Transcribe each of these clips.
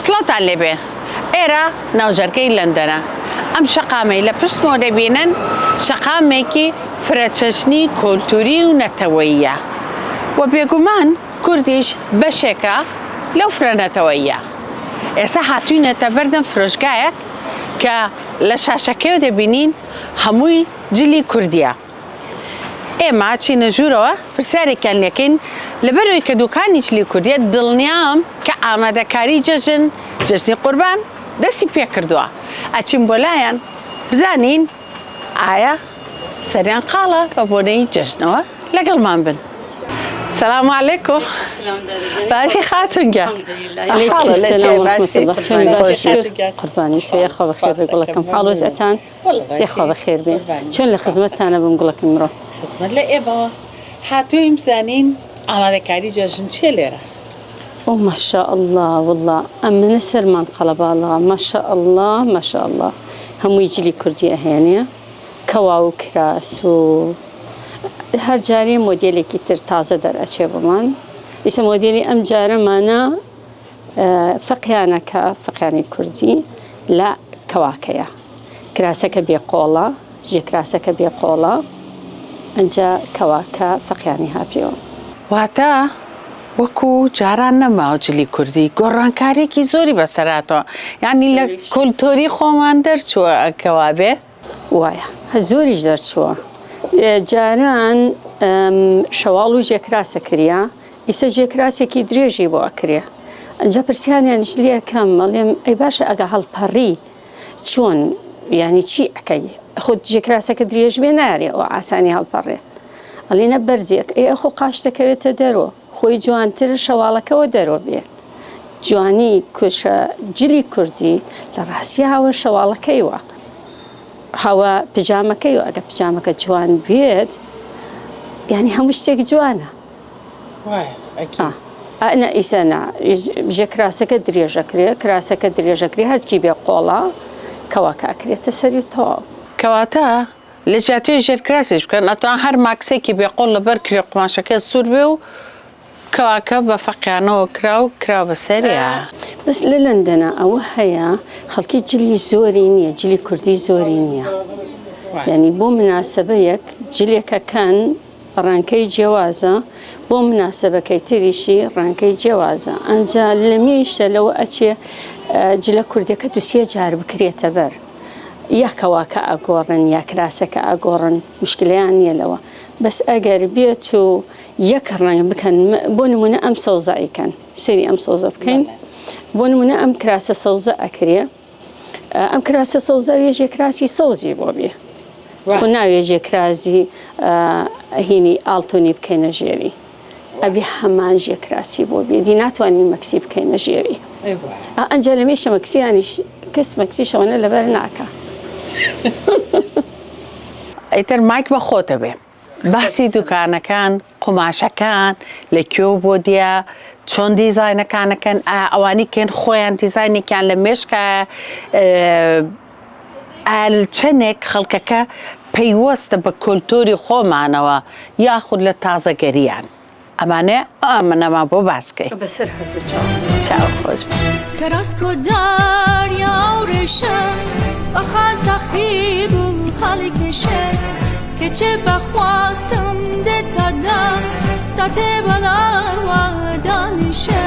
سڵاوتان لێبێ ئێرە ناوجەرگەی لەندەنە ئەم شەقامەی لە پشتمەوە دەبینن شەقامێکی فرەچەشنی کۆلتوری و نەتەوەییە و بێگومان کوردیش بەشێکە لەو فرە نەتەوەییە ئێستا هاتوینەتە بەردەم فرۆشگایەک کە لە شاشەکەیەوە دەبینین هەمووی جلی کوردیە. ئێمە چینە ژوورەوە پرسیارێکیان لێکەین لەبەرئەوەی کە دوکانی جلی کوردیە دڵنیام کە ئامادەکاری جەژن جەژنی قوربان دەستی پێکردووە ئەچین بۆ لایان بزانین ئایا سەریان قاڵە بە بۆنەی جەژنەوە لەگەڵمان بن. سلام علیکم باشی خاتون گیان قوربانی تۆ یاخوا بەخێر بێ گوڵەکەم حاڵ وەزعتان یاخوا بەخێر بێ چۆن لە خزمەتتانە بم گوڵەکەم مرۆ خزمەت لە ئێمەوە هاتووین بزانین ئامادەکاری جەژن چییە لێرە؟ ئۆ ماشاء اللە واللە ئەمنە سەرمان قەڵەباڵغە ماشاء اللە ماشاء اللە هەمووی جلی کوردی ئەهێنێ کەوا و کراس و هەر جارێ مۆدێلێکی تر تازە دەرئەچێ بۆمان ئیسە مۆدێلی ئەم جارەمانە فەقیانەکە فەقیانی کوردی لە کەواکەیە کراسەکە بێ قۆڵە ژێ کراسەکە بێ قۆڵە ئەنجا کەواکە فەقیانی هاپیەوە. واتە وەکو جاران نەماوە جلی کوردی گۆڕانکاریەکی زۆری بەسەرهاتوە یانی لە کولتۆری خۆمان دەرچووە کەوابێ. وایە زۆریش دەرچووە جاران شەواڵ و ژێکراسە کریا ئیسە ژێکراسێکی درێژی بۆ ئەکرێ ئەنجا پرسیاریانیش لێکەم ئەڵێم ئەی باشە ئەگە هەڵپەڕی چۆن یانی چی ئەکەی خۆت ژێکراسەکە درێژ بێ نارێ ئەو ئاسانی هەڵپەڕێ ئەڵێ نە بەرزێک ئێ خۆ قاچ دەکەوێتە دەرۆ خۆی جوانتر شەواڵەکەوە دەرۆ بێ جوانی کوشە جلی کوردی لە ڕاستیاوە شەواڵەکەی وە هەوە پجامەکەی و ئەگە پجامەکە جوان بێت یعنی هەموو شتێک جوانە ئەنا ئیسە نا ژێ کراسەکە درێژەکرێ کراسەکە درێژەکرێ هەرکی بێ قۆڵە کەواکە ئەکرێتە سەری تەواو. کەواتە لە جیاتی ژێر کراسیش بکەن ئەتوان هەر ماکسێکی بێ قۆڵ لەبەر کرێ قوماشەکە سوور بێ و کەواکە بە فەقیانەوە کرا و کرا بە سەریا. بەس لە لەندەنا ئەوە هەیە خەڵکی جلی زۆری نییە جلی کوردی زۆری نییە یعنی بۆ مناسبەیەک جلێکەکەن ڕەنگەکەی جیاوازە بۆ مناسبەکەی تریشی ڕەنگەکەی جیاوازە ئەنجا لەمیشە لەوە ئەچێ جلە کوردەکە دوسێ جار بکرێتە بەر یا کەواکە ئەگۆڕن یا کراسەکە ئەگۆڕن مشکلیان نییە لەوە بەس ئەگەر بێت و یەک ڕەنگ بکەن بۆ نمونە ئەم سەوزە ئەیکەن سەیری ئەم سەوزە بکەین بۆ نمونە ئەم کراسە سەوزە ئەکرێ ئەم کراسە سەوزە وێژێ کراسی سەوزی بۆ بێ خۆ ناوێژێ کرازی هینی ئاڵتونی بکەینە ژێری ئەبێ هەمان ژێ کراسی بۆ بێ دی ناتوانین مەکسی بکەینە ژێری ئەنجا لە مێشە مەکسیانیش کەس مەکسی شەوانە لەبەر ناکە. ئیتر مایک بە خۆتە بێ. باسی دوکانەکان قوماشەکان لە کوێوە بۆ دیە چۆن دیزاینەکانەکەن ئایا ئەوانی کێن خۆیان دیزاینێکیان لە مێشکایە ئایا چەندێک خەڵکەکە پەیوەستە بە کۆلتۆری خۆمانەوە یاخود لە تازەگەریان ئەمانەیە ئەمنەمان بۆ باس کەی. بەسەر هەردوو چاوم. چاو خۆش بێ. کەراسکۆ داریا و ڕێشە بەخازەخی بوو حاڵی کێشە کەچێ بەخواستم دێتەدا ساتێ بەلاوە دانیشە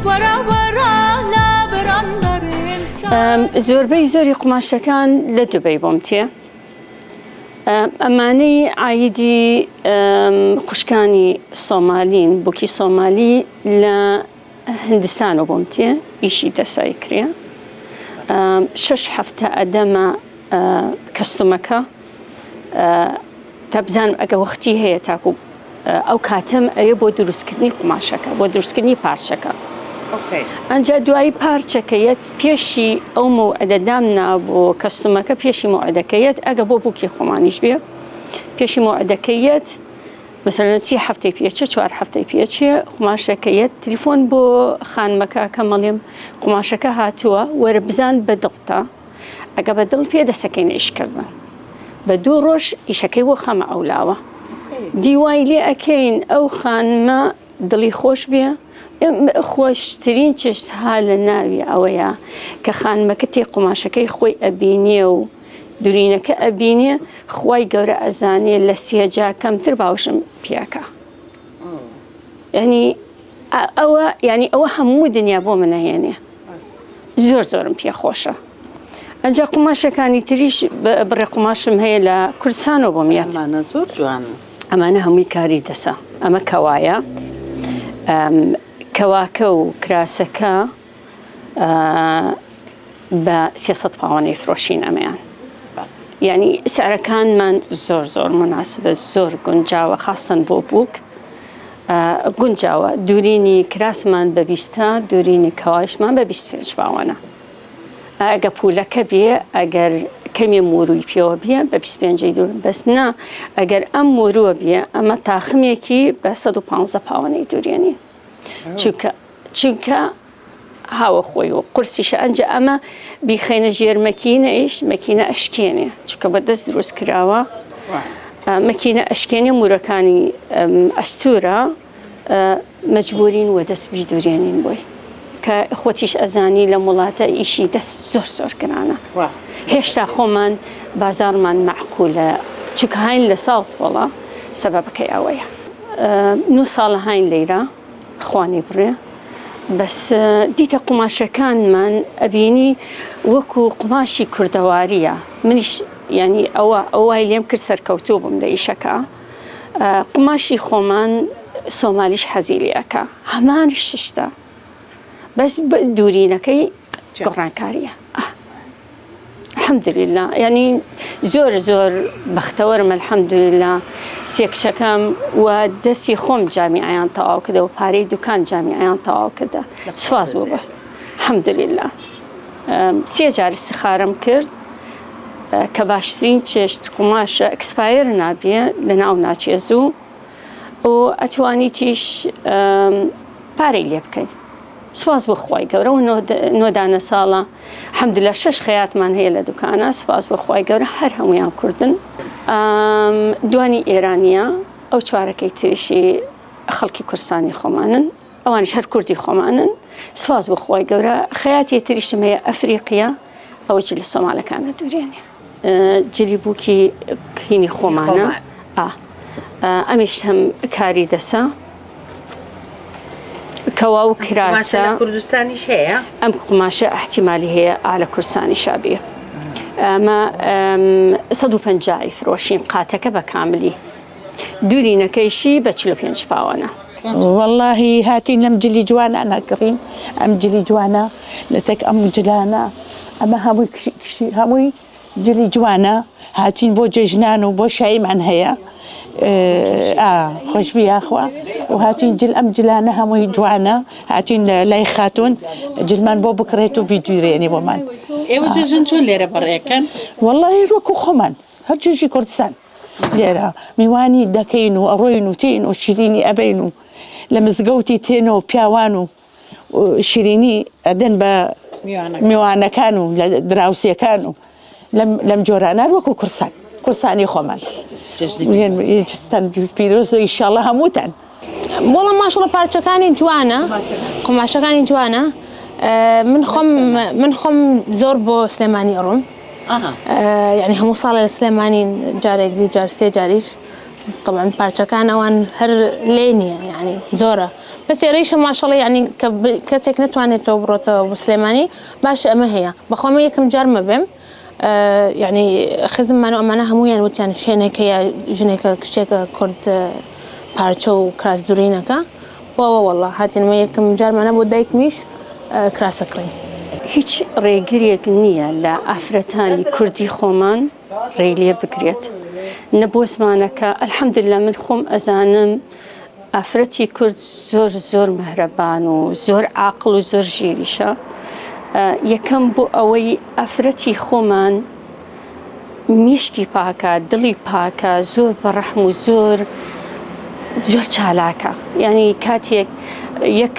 وەرە وەرە لە بەرانبەرم زۆربەی زۆری قوماشەکان لە دوبەی بۆم تێ. ئەمانەی عایدی خوشکانی سۆمالین بوکی سۆمالی لە هندستانەوە بۆم تێ ئیشی دەسای کرێ شش هەفتە ئەدەمە کەستومەکە تا بزانم ئەگە وەختی هەیە تاکو ئەو کاتەم ئەوێ بۆ دروستکردنی قوماشەکە بۆ دروستکردنی پارچەکە ئەجا دوایی پارچەکە یەت پێشی ئەو مەوعدە دامنا بۆ کەستومەکە پێشی مەوعدەکە یەت ئەگە بۆ بووکی خۆمانیش بێ پێشی مەوعدەکە یەت مەسەلەن سی هەفتەی پێچێ چوار هەفتەی پێچێ قوماشەکە یەت تلیفۆن بۆ خانمەکە کە مەڵێم قوماشەکە هاتووە وەرە بزان بە دڵتە ئەگە بە دڵ پێ دەسەکەین ئیشکردن بە دوو ڕۆژ ئیشەکەی بۆ خەمە ئەولاوە دیوای لێ ئەکەین ئەو خانمە دڵی خۆش بێ. خۆشترین چشت ها لە ناوی ئەوەیە کە خانمەکە تێ قوماشەکەی خۆی ئەبینێ و دورینەکە ئەبینێ خوای گەورە ئەزانێ لە سێجا کەمتر باوشم پیاکە ینی ئەوە ینی ئەوە هەموو دنیا بۆ منەهێنێ زۆر زۆرم پێ خۆشە ئەجا قوماشەکانی تریش بڕێ قوماشم هەیە لە کوردستانەوە بۆم یەت ئەمانە زۆر جوانن. ئەمانە هەمووی کاری دەسە ئەمە کەوایە کەواکە و کراسەکە بە 300 پاوەنەی فرۆشین ئەمەیان یعنی سعرەکانمان زۆر زۆر مناسبە زۆر گونجاوە خاستن بۆ بووک گونجاوە دوورینی کراسمان بە بیستە دوورینی کەوایشمان بە 25 پاوەنە ئەگە پولەکە بێ ئەگەر کەمێ موروی پێوە بێ بە 25 دوور بەس نا ئەگەر ئەم موروە بێ ئەمە تاخمێکی بە 115 پاوەنەی دوورێنی چونکە چونکە هاوە خۆی و قورسیشە ئەنجا ئەمە بیخەینە ژێر مەکینەیش مەکینە ئەشکێنێ چونکە بە دەست دروست کراوە مەکینە ئەشکێنێ مورەکانی ئەستورە مەجبورین وە دەست بیدورێنین بۆی کە خۆتیش ئەزانی لەم وڵاتە ئیشی دەست زۆر زۆر گرانە هێشتا خۆمان بازاڕمان مەعقولە چونکە هاین لە ساوت وەڵا سەبەبەکەی ئەوەیە نۆ ساڵە هاین لەیرە خوانی بڕێ بەس دیتە قوماشەکانمان ئەبینی وەکو قوماشی کوردەواریە منیش ینی ئەوە ئەوای لێم کرد سەرکەوتوو بووم لە ئیشەکە قوماشی خۆمان سۆمالیش حەزی لێ ئەکا هەمان شتە بەس دوورینەکەی گۆڕانکاریە الحمدلله ینی زۆر زۆر بەختەوەرم الحمدلله سێ کچەکەم و دەستی خۆم جامیعیان تەواو کردە و پارەی دوکان جامیعیان تەواو کردە سواز بوو بە الحمدلله سێ جار استخارەم کرد کە باشترین چێشت قوماشە expire نابێ لە ناو ناچێ زوو و ئەتوانیتیش پارەی لێ بکەیت سپاس بۆ خوای گەورە و نۆ دانە ساڵە حەمدلە شەش خەیاتمان هەیە لە دوکانە سپاس بۆ خوای گەورە هەر هەمویان کوردن دوانی ئێرانیە ئەو چوارەکەی تریشی خەڵکی کورسانی خۆمانن ئەوانیش هەر کوردی خۆمانن سپاس بۆ خوای گەورە خەیاتی تریشم هەیە ئەفریقیە ئەوە جلی سۆمالەکانە دورێنێ جلی بووکی کینی خۆمانە ئەمیش هەم کاری دەسە کەوا و کراسە کوردستانیش هەیە ئەم قوماشە احتیمالی هەیە ئا لە کوردستانی شابیە ئەمە 150 فرۆشین قاتەکە بە کاملی دوورینەکەیشی بە 45 پاوەنە. وەڵاهی هاتین لەم جلی جوانانە کڕین ئەم جلی جوانە لەتەک ئەم جلانە ئەمە هەمووی کشی هەمووی جلی جوانە هاتین بۆ جێژنان و بۆ شاییمان هەیە خۆشبی یاخوا و هاتین جل ئەم جلانە هەمووی جوانە هاتین لە لای خاتون جلمان بۆ بکڕێت و بیدوێنی بۆمان ئێوە جەژن چۆن لێرە بەڕێکەن وەڵاهی وەکو خۆمان هەر جێژی کوردستان لێرە میوانی دەکەین و ئەڕۆین و تێین و شیرینی ئەبەین و لە مزگەوتی تێنەوە پیاوان و شیرینی ئەدەن بە میوانەکان و لە دراوسێکان و لەم جۆرانە وەکو کورسان کورسانی خۆمان پیرۆز و ئیشاڵە هەمووتان. وەڵا ماشەڵە پارچەکانی جوانە قوماشەکانی جوانە من خۆم من خۆم زۆر بۆ سلێمانی ئەڕۆم یعنی هەموو ساڵە لە سلێمانی جارێک دوو جار سێ جاریش طبعا پارچەکان ئەوان هەر لێ نییە یعنی زۆرە بەس ئێرەیشە ماشەڵە یعنی کە کەسێک نتوانێتەوە بڕۆتەوە بۆ سلێمانی باش ئەمە هەیە بەخۆمە یەکەم جار مەبێم یعنی خزممان و ئەمانە هەمویان وتیان شوێنێک هەیە ژنێکە کچێکە کورد پارچە و کراس دورینەکە بۆ ئەوە وەڵا هاتینمە یەکەم جارمانە بۆ دایکمیش کراسە کڕین. هیچ ڕێگریەک نییە لە ئافرەتانی کوردی خۆمان ڕێی لێ بگرێت نە بۆ زمانەکە الحمدللە من خۆم ئەزانم ئافرەتی کورد زۆر زۆر مهرەبان و زۆر عاقڵ و زۆر ژیریشە یەکەم بۆ ئەوەی ئافرەتی خۆمان میشکی پاکە دڵی پاکە زۆر بە ڕەحم و زۆر زۆر چالاکە یعنی کاتێک یەک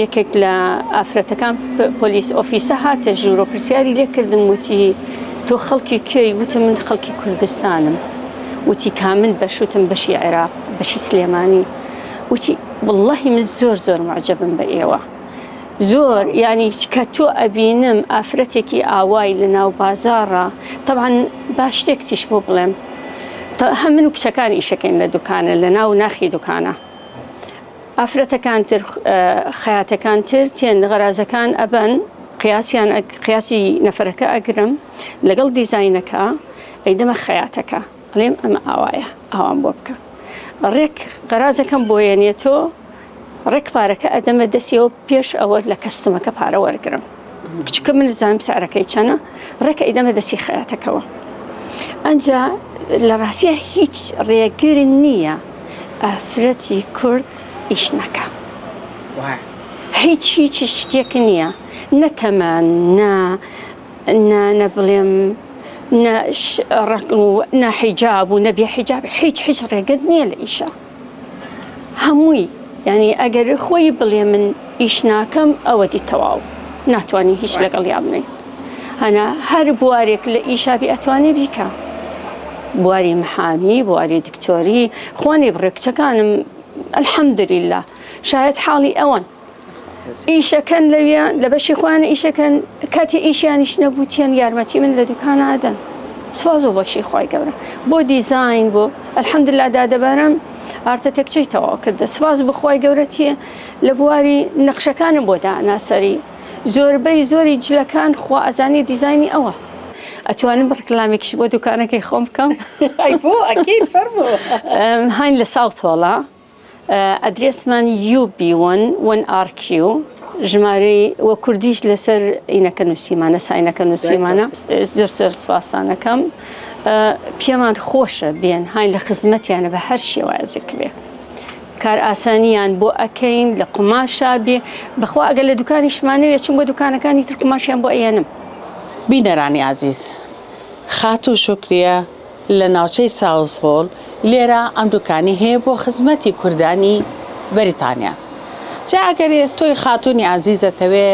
یەکێک لە ئافرەتەکان police officer ە هاتە ژوورۆ پرسیاری لێ کردم وتی تۆ خەڵکی کوێی وتم من خەڵکی کوردستانم وتی کامن بەش وتم بەشی عێراق بەشی سلێمانی وتی. وەڵڵاهی من زۆر زۆر موعجەبم بە ئێوە زۆر یانی کە تۆ ئەبینم ئافرەتێکی ئاوای لە ناو بازاڕە تەبعەن با شتێکتیش بۆ بڵێم هەم من و کچەکان ئیشەکەین لە دوکانە لە ناو ناخی دوکانە ئافرەتەکان تر خەیاتەکان تر تێن غەرازەکان ئەبەن قیاسیان قیاسی نەفەرەکە ئەگرم لەگەڵ دیزاینەکە ئەیدەمە خەیاتەکە ئەڵێم ئەمە ئاوایە ئاوام بۆ بکە ڕێک غەرازەکەم بۆ یەنێتۆ ڕێک پارەکە ئەدەمە دەستیەوە پێش ئەوە لە کەستمەکە پارە وەرگرم کچکە من زانم سعرەکەی چەنە ڕێک ئەیدەمە دەستی خەیاتەکەوە ئەجا لە ڕاستە هیچ ڕێگر نییە ئافرەتی کورد ئیش نەکە هیچ هیچ شتێک نییە نەتەمان نا نا نە بڵێم نە ڕەق و نە حیجاب و نە بێ حیجاب هیچ هیچ ڕێگر نییە لە ئیشە هەمووی یعنی ئەگەر خۆی بڵێ من ئیش ناکەم ئەوە دی تەواو ناتوانانی هیچ لەگەڵ یا بنین هەنا هەر بوارێک لە ئیشابی ئەتوانێ بیکە بواری محامی بواری دکتۆری خوانی بڕێ کچەکانم الحمدلله شاید حاڵی ئەوان ئیشەکەن لەوێ لە بەشی خۆیان ئیشەکەن کاتی ئیشیانیش نەبوو تێن یارمەتی من لە دوکانە ئەدەن سواز بۆ بەشی خی گەورە بۆ دیزین بۆ الحەمدلله دادەبارم architecture ی تەواو کردە سواز بخوای گەورە تیە لە بواری نەخشەکانم بۆ داناسەری زۆربەی زۆری جلەکان خوا ئەزانی دیزانی ئەوە ئەتوانم ڕکلامێکیش بۆ دوکانەکەی خۆم بکەم هاین لە ساوت هۆڵە ئەدرێسمان UB one one RQ ژمارەی وە کوردیش لەسەر ئینەکە نووسیمانە sign ەکە نووسیمانە زۆر زۆر سپاستانەکەم پێمان خۆشە بێن هاین لە خزمەتیانە بە هەر شێوازێک بێ کار ئاسانیان بۆ ئەکەین لە قوماشا بێ بەخوا ئەگەر لە دوکانیشمانەوێ چون بۆ دوکانەکانی تر قوماشیان بۆ ئەیەنم. بینەرانی ئازیز خاتوو شوکریە لە ناوچەی ساوس هۆڵ لێرە ئەم دوکانی هەیە بۆ خزمەتی کوردانی بەریتانیا جا ئەگەر تۆی خاتونی ئازیز ئەتەوێ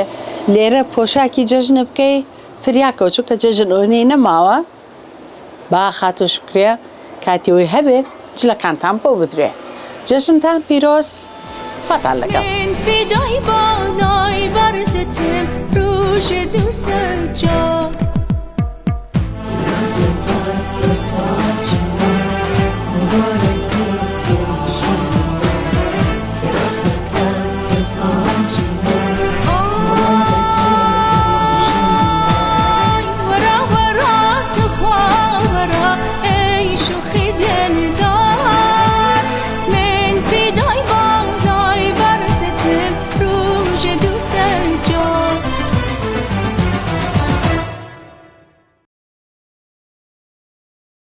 لێرە پۆشاکی جەژنە بکەی فریاکەوە چونکە جەژن ئۆنەی نەماوە با خاتو شکرێ کاتی ئەوی هەبێ جلەکانتان بۆ بدرێ جەژنتان پیرۆز خواتان لەگەڵ. من فدای بالای بەرزتم ڕۆژێ دووسەد جار.